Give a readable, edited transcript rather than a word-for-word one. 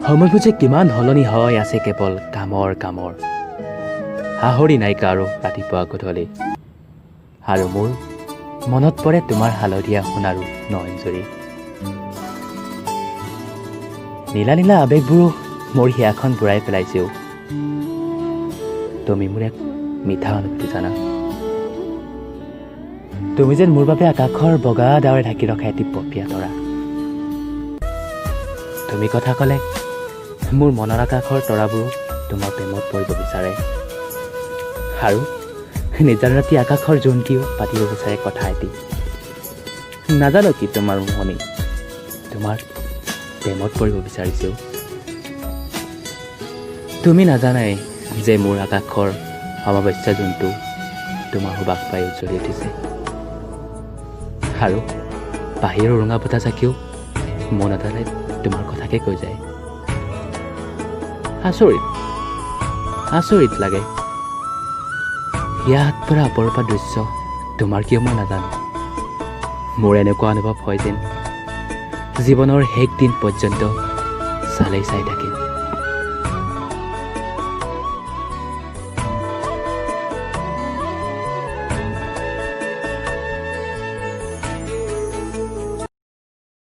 সময়বোৰ যে কিমান সলনি হৈ আছে, কেৱল কামৰ কামৰ আহৰি নাই কাৰো ৰাতিপুৱা গধূলি। আৰু মোৰ মনত পৰে তোমাৰ হালধীয়া সোণাৰু নয়নজুৰি, নীলা নীলা আৱেগবোৰো মোৰ হিয়াখন বুৰাই পেলাইছেও। তুমি মোৰ এক মিঠা অনুভূতি জানা, তুমি যেন মোৰ বাবে আকাশৰ বগা ডাৱৰে ঢাকি ৰখা এটি পপীয়া তৰা। তুমি কথা ক'লে মোৰ মনৰ আকাশৰ তৰাবোৰো তোমাৰ প্ৰেমত পৰিব বিচাৰে আৰু নিজান ৰাতি আকাশৰ জোনটিও পাতিব বিচাৰে কথা এটি। নাজানো কি তোমাৰ মোহনি, তোমাৰ প্ৰেমত পৰিব বিচাৰিছেও। তুমি নাজানাই যে মোৰ আকাশৰ অমাৱস্যা জোনটো তোমাৰ সুবাস পাই উজ্জ্বলি উঠিছে আৰু বাহিৰৰ ৰঙা বতাহজাকেও মন এটালে তোমাৰ কথাকে কৈ যায়। আচৰিত আচৰিত লাগে ইয়াত পৰা অপৰূপা দৃশ্য তোমাৰ কিয় মই নাজানো। মোৰ এনেকুৱা অনুভৱ হয় যেন জীৱনৰ শেষ দিন পৰ্যন্ত চালেই চাই থাকিম।